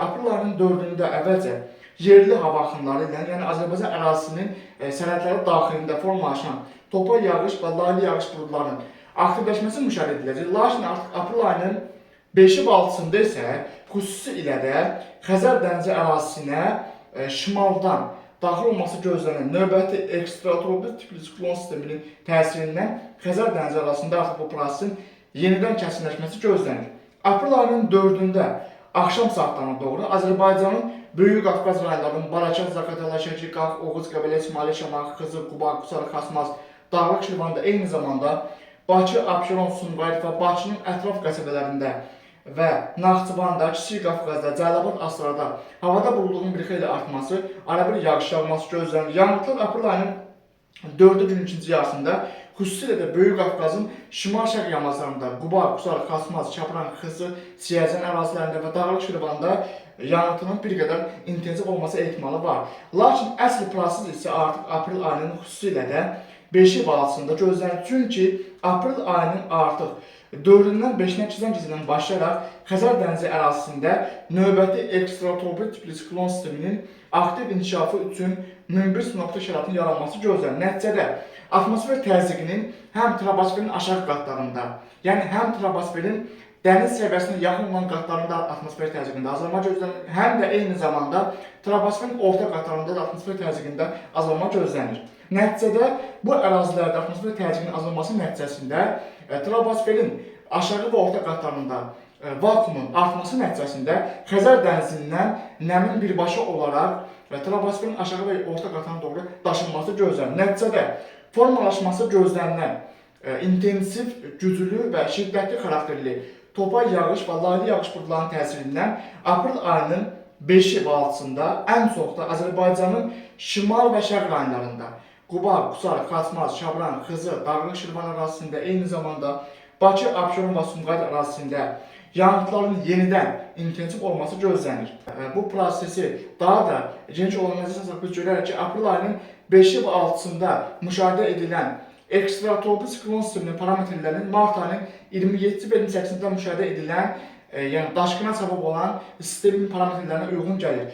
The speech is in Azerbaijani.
Aprel ayının 4-ündə əvvəlcə yerli hava axınları ilə, yəni Azərbaycan ərazisinin sərhədləri daxilində formalaşan topa yağış və laylı yağış buludlarının aktivləşməsi müşahidə ediləcək. Lakin artıq aprel ayının 5-i və 6-sında isə xüsusilə də Xəzər dənizi ərazisinə şimaldan daxil olması gözlənilən növbəti ekstratropik tipli siklon sisteminin təsirindən Xəzər dənizi ərazisində artıq bu prosesin yenidən kəskinləşməsi gözlənilir. Aprel ayının 4-ündə axşam saatlarına doğru Azərbaycanın Böyük Qafqaz rayonlarının Balakən, Zaqatala, Şəki, Qax, Oğuz, Qəbələ, Şimali, Şamaxı, Xızı, Quba, Qusar, Xasmaz, Dağlıq Şirvanda eyni zamanda Bakı, Abşeron, Sumqayıt və Bakının ətraf qəsəbələrində və Naxçıvanda, Kiçik Qafqazda, Cəlilabad, Astarada havada buludluğun bir xeyli artması, arabir yağış yağması gözlənilir. Yağıntılar aprel ayının 4-ü günün ikinci yarısında xüsusilə də Böyük Qafqazın şimal-şərq yamaclarında, Quba, Qusar, Xasmaz, Şabran, Xızı, Siyəzən ərazilərində və Dağlıq Şirvanda yanğıtının bir qədər intensiv olması ehtimalı var. Lakin əsl proses isə artıq aprel ayının xüsusilə də 5-i və 6-sında gözlənilir. Çünki aprel ayının artıq 4-ündən 5-inə keçən gecədən başlayaraq Xəzər dənizi ərazisində növbəti ekstratropik tipli siklon sisteminin aktiv inkişafı üçün münbit sinoptik şəraitinin yaranması gözlənilir. Nəticədə atmosfer təzyiqinin həm troposferin aşağı qatlarında, yəni həm troposferin dəniz səviyyəsinə yaxın olan qatlarında atmosfer təzyiqində azalma gözlənilir, həm də eyni zamanda troposferin orta qatlarında da atmosfer təzyiqində azalma gözlənilir. Nəticədə bu ərazilərdə atmosfer təzyiqinin azalması nəticəsində troposferin aşağı və orta qatlarında vakuumun artması nəticəsində Xəzər dənizindən nəmin birbaşa olaraq və troposferin aşağı və orta qatlarına doğru daşınması gözlənilir. Nəticədə formalaşması gözlənilən intensiv, güclü və şiddətli xarakterli topa yağış və laylı yağış buludlarının təsirindən aprel ayının 5-i və 6-sında ən çox da Azərbaycanın şimal və şərq rayonlarında Quba, Qusar, Xasmaz, Şabran, Xızı, Dağlıq Şirvan ərazisində, eyni zamanda Bakı, Abşeron və Sumqayıt ərazisində yanğıtların yenidən intensiv olması gözlənilir. Bu prosesi daha da geniş olan nəzərə alsaq biz görərik ki, aprel ayının 5-i və 6-sında müşahidə edilən ekstratropik siklon sisteminin parametrlərinin mart ayının 27 və 28-də müşahidə edilən, yəni daşqına səbəb olan sistemin parametrlərinə uyğun gəlir.